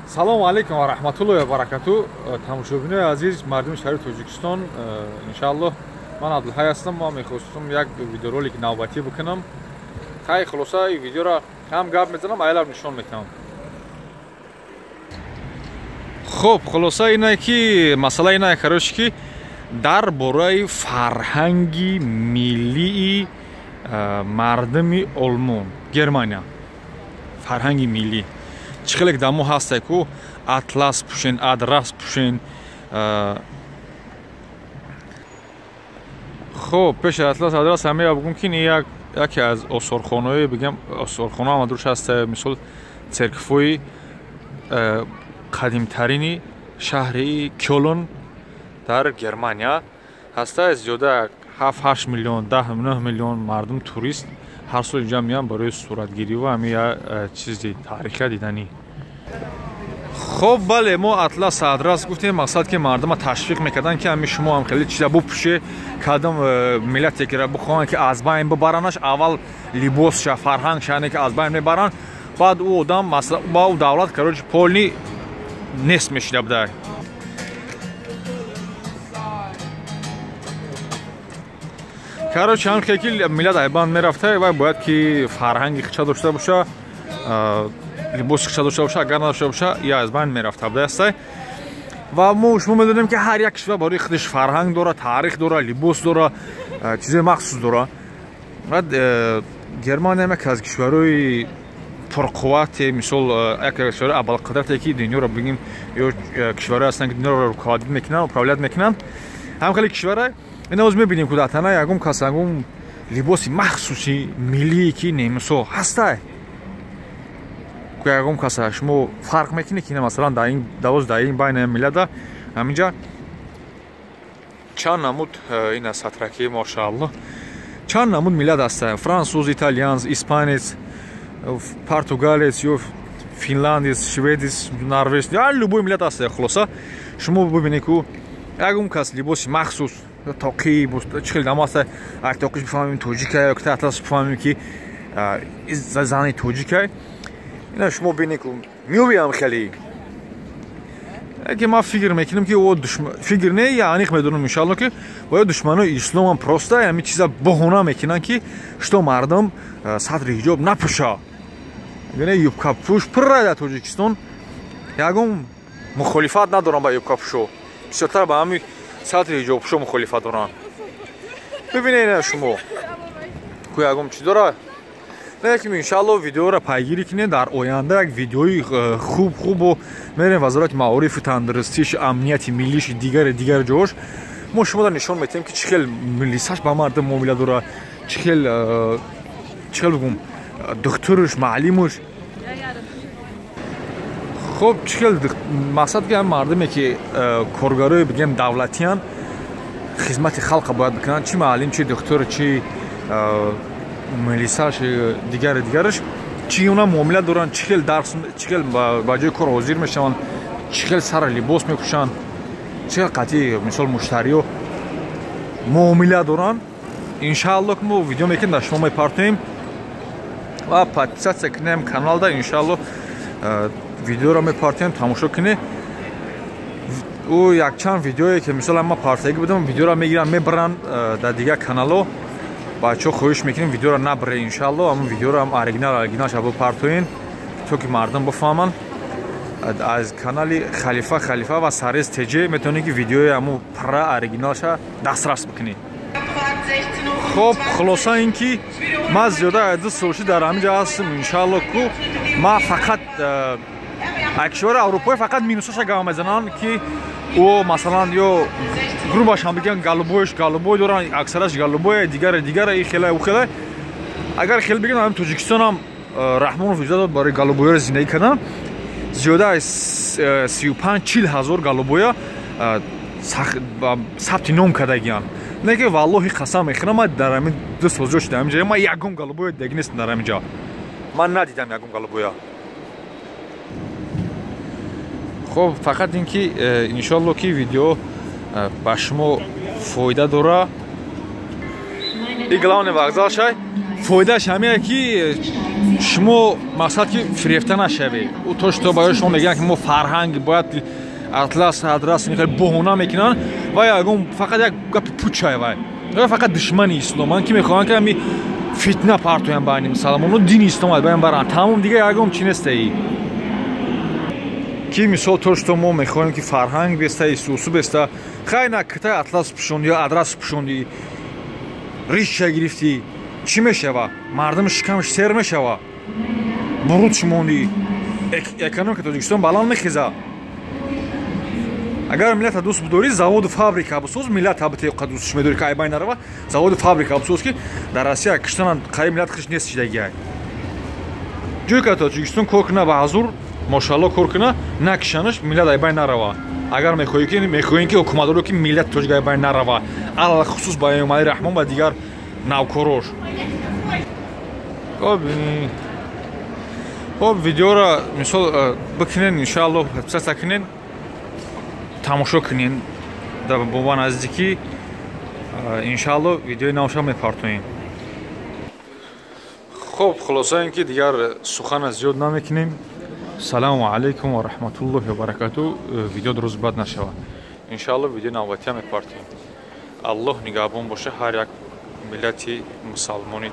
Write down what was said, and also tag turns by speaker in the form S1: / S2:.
S1: Салому алейкум ва раҳматуллоҳи ва баракату. Тамошобинои азиз, мардуми шаҳри Тоҷикистон, иншааллоҳ ман Абдулҳай ҳастам. Ман мехостум як видеоролики навбатӣ бикунам. Хай, хулоса ин видеоро ҳам гап мезанам, айлаб нишон метавам. Хуб, хулоса инае ки масъала инае, короче, ки дар бораи фарҳанги миллии мардуми Олмон, Германия, фарҳанги миллӣ чӣ хеле дар мо ҳасте ку атлас пӯшен, адрас пӯшен. Хуб, пеши атлас адрас ҳамея бигӯм, ки ин яке аз осорхонаҳои, бигем, осорхона ҳама дуруш ҳаста, мисол церквҳои қадимтарини шаҳри Кёлн дар Германия ҳаста. Зиёда 7-8 миллион, 10-9 миллион мардум турист ҳар сол инҷа меянд барои суратгирӣ ва ҳамин як чизи таърихия диданӣ. Хоб, бале, мо атлас адрас гуфтем, мақсад ки мардума ташвиқ мекарданд, ки ҳами шумо ҳам хеле чиза бупӯше, кадом миллате ки бихоҳанд ки аз байн бибаранаш, аввал либосша, фарҳангша, яъне ки аз байн мебаранд, баъд ӯ одам ба ӯ давлат, короче, полни нест мешида буда. Короче, ҳам ки миллат айбанд мерафта, вай бояд ки фарҳанги хича дошта боша, либоси хича дошта боша, агар надошта боша, я аз байн мерафта будааста. Ва мо шумо медонем, ки ҳар як кишвар барои худаш фарҳанг дора, таърих дора, либос дора, чизои махсус дора. Баъд Германия яке аз кишварҳои пурқуввате, мисол яке аз кишварҳои абалқудрате, ки дунёро бигем, ё кишварҳое ҳастанд, ки дунёро руководит мекунанд, управлять мекунанд. Ҳам хеле кишварҳое ин оз мебинем, ку дар тана ягон кас ягон либоси махсуси миллие ки немисо ҳастай, ку ягон каса шумо фарқ мекунед, ки масалан дар ин давоз, дар ин байни миллата ҳаминҷа чанд намуд ина сатраки, мошааллоҳ, чанд намуд миллат ҳаста: франсуз, итальянс, испанец, португалец ё финландец, шведис, норвеж, любой миллат ҳаста. Хулоса, шумо бибинед, ку ягон кас либоси махсус, тоқи, чӣ хел дамо аста, ак тоқиш бифаҳмем тоҷика, ё ки атлас бифаҳмем, ки зани тоҷика. Ина шумо бинед, ку меёвиам хеле ки ман фикр мекунам, ки фикр не, я аниқ медонам, иншалло, ки бояд душманои исломам просто ҳамин чиза баҳона мекунанд, ки что мардум сатри ҳиҷоб напӯша. Яъне юбкапӯш пурра дар Тоҷикистон, ягон мухолифат надорам ба юбкапӯшо, бисёртар ба ҳамин сатри ҳиҷобпӯшо мухолифат доранд. Бибинед шумо, ку ягон чиз дора. Лекин иншалло видеоро пайгирӣ кунед, дар оянда як видеои хуб хубо мерем вазорати маорифу тандурустиш, амнияти миллиш, дигари дигар ҷош мо шуморо нишон метиҳем, ки чӣ хел милисаш ба мардум муомила дора, чӣ хел бигӯм, духтуруш, маълимуш. Хуб, чӣ хел мақсад ки ҳам мардуме ки коргарои, бигем, давлатиян, хизмати халқа бояд бикунанд, чӣ маълим, чӣ духтур, чӣ милисаш, дигари дигараш, чӣ гуна муомила доранд, чӣ хел дарс, чӣ хел ба ҷои кор ҳозир мешаванд, чӣ хел сара либос мепӯшанд, чӣ хел қатъи, мисол, муштариё муомила доранд. Иншаалло, ки мо видео мекунем, дар шумо мепартоем ва подписаться кунем каналда. Иншаалло, видеоро мепартоем, тамошо кунед. Ӯ якчанд видеое ки мисол ман партагӣ будам, видеоро мегиранд, мебаранд дар дигар каналҳо. Бачаҳо, хоҳиш мекунем, видеоро набаре, иншаалло ҳамон видеоро ҳам оригиналша бипартоен, то ки мардум бифаҳманд. Аз канали Халифа Халифа ва Сарез ТЖ метавонед, ки видеои ҳамон пурра оригиналша дастрас бикунед. Хоб, хулоса ин ки ман зиёда аз 2 сол шуд дар ҳамин ҷо ҳастам. Иншаалло, ку ман фақат кишвари аврупоӣ фақат минусаша гап мезананд, ки ӯ масалан ё грубашам бигӯянд, голубойш голубой доранд, аксараш голубой, дигаре дигаре, и хеле ӯ хеле. Агар хеле бигӯям, ҳамин Тоҷикистонам Раҳмонов иҷоза дод барои голубойро зиндагӣ кардан. Зиёда аз 35-40 ҳазор голубоя сабти ном кардагианд. Не ки валлоҳи қасам мехӯрам, ман дар ҳамин 2 сол ҷо шуда ҳамин ҷо ман ягон голубоя дидаги нестам дар ҳамин ҷо. Ман надидам ягон голубоя. Хоб, фақат ин ки иншоалло, ки видео ба шумо фоида дора. И главный вокзал шай, фоидааш ҳамия ки Шумо мақсад ки фирефта нашавед. То что барои шумо мегӯянд, ки мо фарҳанг бояд атлас адрас баҳона мекунанд, ва ягон фақат як гапи пучай, вай фақат душмани исломанд, ки мехоҳанд, ки ҳами фитна партоянд байни мусалмоно, дини ислом аз байн баранд. Тамом, дига ягон чи нестаи. Ки мисол то что мо мехоҳем, ки фарҳанг беста, исусу беста. Хай, на китай атлас пӯшонди ё адрас пӯшонди, риша гирифтӣ, чӣ мешава? Мардум шикамш сер мешава? Буруд шумонди, экономика Тоҷикистон баланд мехеза? Агар миллата дӯст бидорӣ, заводу фабрика бисоз. Миллата битеқа дӯстш медорӣ, ки айбай нарава, заводу фабрика бисоз, ки дар Россия киштанан қариб миллат хиш нест шидагиай. Ҷое ка Тоҷикистон кор куна, ба ҳазур мошалло кор куна, накишанаш, миллат айбай нарава. Агар мехоҳӣ, ки мехоҳем, ки ҳукуматдоро, ки миллати тоҷик айбай нарава, алалхусус ба Эмомалӣ Раҳмон ва дигар навкорош. Хоб, видеоро мисол бикунен, иншаалло, подписаться кунен, тамошо кунен бо наздикӣ, иншаалло, видеои навша мепартоем. Хоб, хулоса ин ки дигар сухана зиёд намекунем. Салому алайкум ва раҳматуллоҳи ва баракату. Видео дурӯз бад нашавад, иншаалло, видеои навбатия мепартоем. Аллоҳ нигаҳбон боша ҳар як миллати мусалмони.